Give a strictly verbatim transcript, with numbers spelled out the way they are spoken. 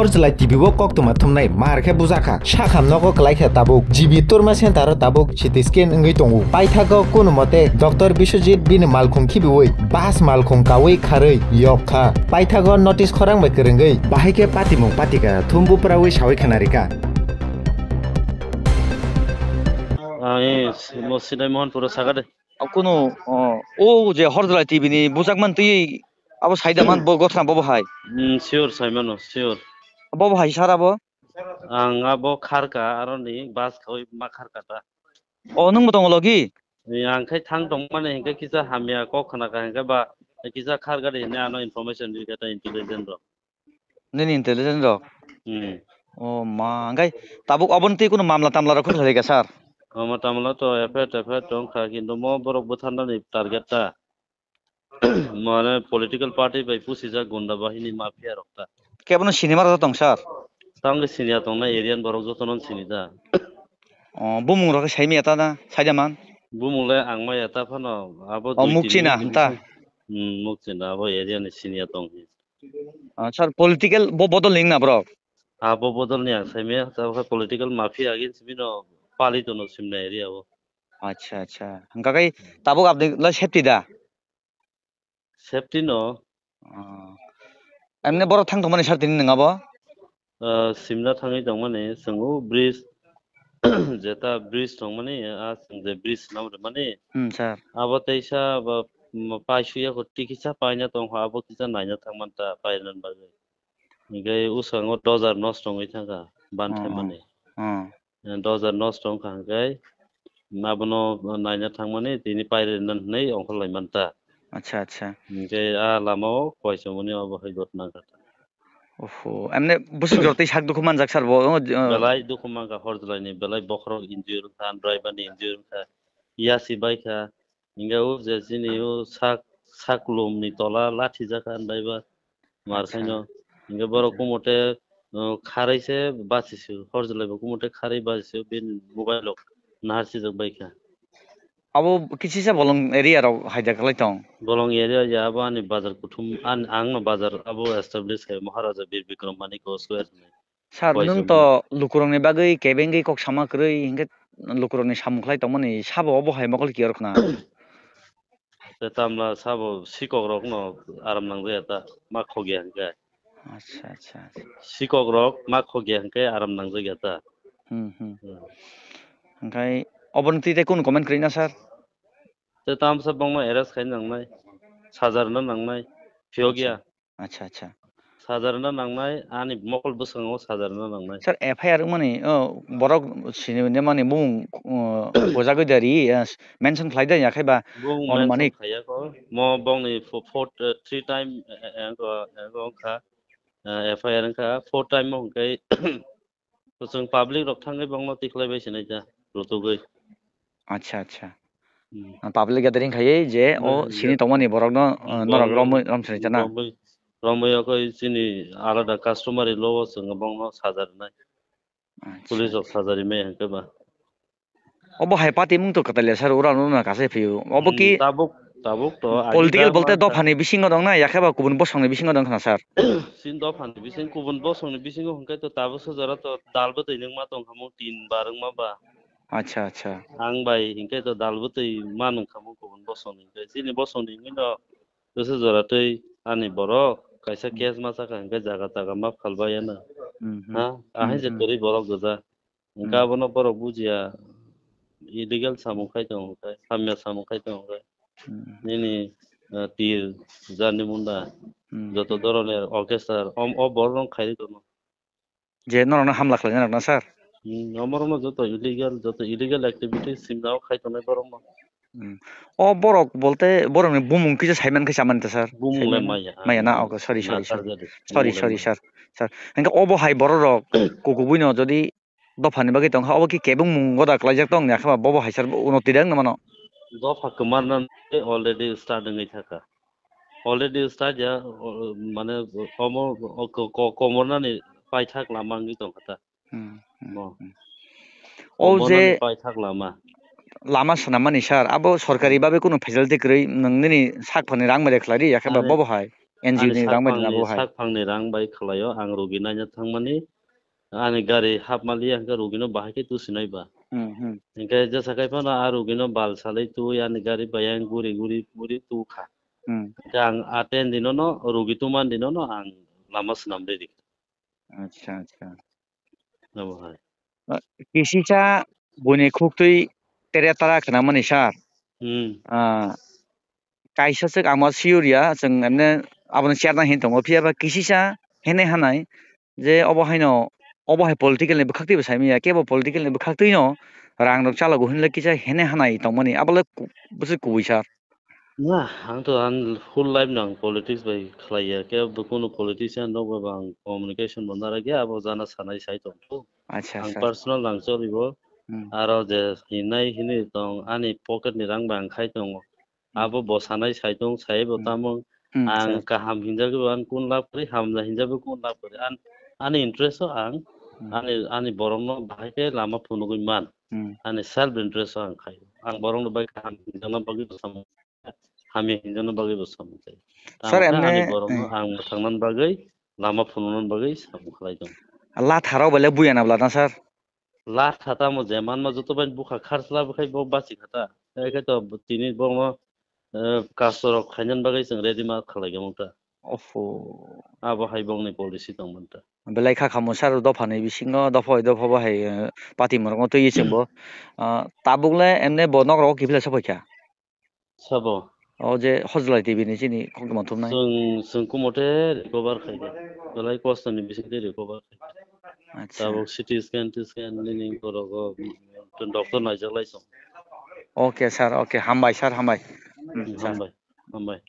Horjlai T V o koktwma thumnai mar khe bujakha. Sakham nogo kwlai khe tabuk G B Trauma Center o tabuk C T scan wngwi tongo. Paithago kono mote Doctor Biswajit bini malkhung khibiwi bas malkhung kawi kharwi yok kha. Paithago notice khorang bai kwrwngwi bahai khe patimung patika thum buprawi sawi khna rikha. Ang e mo Sinai Mohanpuro saga de. Kuno, o, o je Horjlai T V ni bujakman twi abo saida man bo gothna bobo hai. Hmm, sure, saimano, sure. Bobo hai sar abo? Ang abo kharka, aroni bus khawi ma kharka ta. O, nwng bo tongo logi? Ni ang khai thang tongmani hinkhe kisa hamya kok khnaka hinkhe ba kisa khar gari hinwi ano information rikha ta intelligent rok. Nini intelligent rok? Hmm. O ma, hinkhe tabuk oboni twi kuno mamla tamla rok khlai rikha sir? Mamla tamla to F I R, F I R tongkha, kintu mo borok bwtharnani target ta. Mane political party bai pusijak gunda bahini mafia rok ta. Kebono sinimar tong sir? Tamni siniya tongnai area ni borok jotono sini da. O, bumung rok sai maya ta na, saida man? Bumung le ang maya ta phano, abo O, dui muk tini china, bini ta? Hmm, muk china, abo area ni siniya tong hi. O, sir, political bo bodol ning na borok? Abo bodol ni ang sai maya, ta khe political mafia against bino pali tono simna area o. Acha, acha. Hingka kai tabuk abdi lai safety da? Safety no. Oh. Emne borok thang tongmani sir tini nwng abo? Ah, simna thangwi tongmani, chwng o bridge, jeta bridge tongmani, ah, chwng je bridge nam rwmani. Hmm, sir. Abo teisa ba, mm, paisuya ko tikisa paina tongkha, abo kisa naina thangman ta, paina bagwi. Hinkhe uskango dojar nosto wngwi thangkha, ban Oh, oh. thaimani. Oh. Eh, dojar nosto wngkha hwnkhe, abono naina thangmani tini pairina hwnwi ongkhorlai manta. Acha, acha. Hinkhe a lamao koichomani obo hai ghotna wngkha. Oho, emne bwswk jotoi sak dukhu manjak sir bo, oh, j-, oh. Belai dukhu mankha Horjlaini, belai bokhorok injure wngkha, driver ni injure wngkha, yasi baikha, Hingke o je chini o sak, sak lum ni tola lathijak kha andaiba mar Acha. khaino. Hingke borok Acha. kumote, o, kharwi se bachisi, Horjlai bo kumote kharwi bachisi, bini mobile rok naharchijak bai kha. Abo kisisa bolong area rok haida kwlai tong? Bolong area ya abo ani bazar kuthum, an, ang no bazar abo establish khai Maharaja Bir Bikram Manik Square hinwi. Sir, nwng to lukurokni bagwi kebengwi kok sama kwrwi, hinkhe lukurokni samung khlai tongmani sabo obo hai mokol kiyor khna. Te tamla sabo sikok rokno aram nangjaya ta, ma khogya hinkhe. Acha, acha, acha. Sikok rok ma khogya hinkhe aram nangjaya ta. Hmm, hmm. Hmm. Hinkhe oboni twi tei kunu comment kwrwi na, sir? Te tamsa bongno arrest khai nangnai, sajarna nangnai, phiyokya. Acha, acha. Sajarna nangnai, ani mokol bwskango sajarna nangnai. Sir, F I R wngmani, o, borok sini nemani bumung, o, bujagwi dari, eh, mention khlai da ya khe ba, Bumung on mention manik. Khaiya ko. Mo bongni fo-, four, eh, three time, eh, eh, wngkha, eh, wngkha, eh, F I R wngkha, four time mo hwnkhe Chwng public rok thangwi bongno tikhlai bai sinai ta, rutugwi. Acha, acha. Hmm. Ah, public gathering khaiwi je o Hmm, sini yeah. tongmani borokno, ah, Hmm, norok romwi, romwi, rom sinai ta na? romwi, romwi okoi chini alada customary law o chwng bongno saja rwnai. Acha, Police rok acha. saja rimai hwnkhe ba. Obo hai party mung to kwtal ya sir, ura no na kasai phio. Obo Hmm, ki tabuk, tabuk to agi political bar bolte man dophani bisingo dong na, yakhe ba kubun bosongni bisingo dong khna sir? Sin dophani bising, kubun bosongni bisingo hwnkhe to tabuk se jora to dal bwtwi nungma tong kha mung tin bar wngma ba. Acha, acha. Ang bai hwnkhe to dal bwtwi ma nung kha mung kubun bosongni hwnkhe. Chini bosongni wngwi no bwswk jora twi ani borok kaisa Hmm. case ma chakha hwnkhe jaga taga map khalbai ano. Hmm, hmm. Ha? Ahai Hmm, je hmm. kwrwi borok gwja. Hwnkhe Hmm. abono borok bujiya, illegal samung khai tongo hwnkhe, hamya samung khai tongo hwnkhe. Hmm. Nini, ah, tir, jarni munda, Hmm, joto hmm. dhoroner orchestra, om-, o borok no khairi tono. Je norokno hamla khlainai rok na, sir? Hmm, omorokno joto illegal, joto illegal activities simna o khai tongnai borokno. Hmm. O borok bolte borokni bumung kisa saiman khe chamani ta, sir? Bumung le Saiman maya, maya na? ah, Okay, sorry, sorry, sorry. Nakarjadi. Sorry, Bumung le sorry, maya. Sir. Sir, hingke obo hai borok rok kukubuino jodi dophani bagwi tongkha, obo ki kebengmung goda klaijak tong ya khe ba bobo hai sir uno twi rang mano. Dopha kwmarna already start wngwi thaka. Already start ya, o, mane omo, o, ko-, ko-, komornani paithak lama wngwi tongkha ta. Hmm, hmm, Mo. hmm. O Komornani je paithak lama. Lama swnamani sir, abo sorkari Hmm. babe kunu facility kwrwi, nwng nini sak phani rang bai khlai ri, ya khe ba Ani bobo hai? N G O ani ni rang bai sakphangni, nabo hai. Sakphangni rang bai khwlaio, ang rugi naina thangmani, ani gari hapmaliya hwnkhe rugino bahai khe tusinai ba. Hmm, hmm. Hwnkhe jesa khai phano a rugino bal salai twi ani gari bai ang guri guri guri tukha. Hmm. Hwnkhe ang a ten dinono, rugi tuman dinono ang lama swnam ridi. Acha, acha. Abo hai. Ah, kisisa buini khuktwi tere tara khnamani sir. Hmm. Ah, kaisa swk ang ma sure ya, chwng emne abono chairman hin tongo, phiya ba kisisa hene hanai je obo haino, obo hai political ni bwkhaktwi bo saimanya, kebo political ni bwkhaktwi no rang rok chalogo hinle kisa hene hanai tongmani, abo le ku-, bwswk kubui sir. Na, ang to ang whole life no ang politics bai khlai ya, kebo kunu politician rok bai bo ang communication bo nara khe abo jana sanai sai tong kho. Acha, ang sir. Personal ang choli bo, hmm, aro je hinai hinwi tong ani pocket ni rang bai ang khai tongo. Hmm. Abo bo sanai sai tong, sai bo, hmm, tamo. Hmm, ang sir. Kaham hinjagwi bo ang kun lab kwrwi, hamya hinjagwi kun lab kwrwi. An-, ani interest o ang, hmm, ani, ani borok no bahai khe lama phunugwi man. Hmm. Ani self interest o ang khai. Ang borok no bai kaham hinjakna bagwi bo samung, hamya hinjakna bagwi bo samung khai. Sir, tamo khe ani emne, borok no, eh, ang mwthangna bagwi, lama phunukna bagwi samung khlai tong. Latha rok bai le buya na bwla na sir? Latha tamo je manma joto bai bukha kharsla bwkhai bo basi kha ta. Hai khe to tini borok no, eh, custom rok khainani bagwi chwng ready ma khlai gamo ta. Oho. Abo hai bongni policy tong man ta. Belai kha kha mo sir, dopha ni bisingo, dopha bai dopha bo hai, eh, pati morok no twi chwng bo. Ah, tabuk le emne bo nok rok kiphila sopai kha? Sabo. O je Hojlai T V ni chini koktwma thumnai. Chwng, chwng kumote recover khai kha. Belai kosto ni bisingtwi recover khai kha. Acha. Tabuk C T scan, T scan nini borok o, doctor naijak lai chwng. Okay sir, okay. Hambai sir, hambai. Hmm, sir. Hambai, hambai.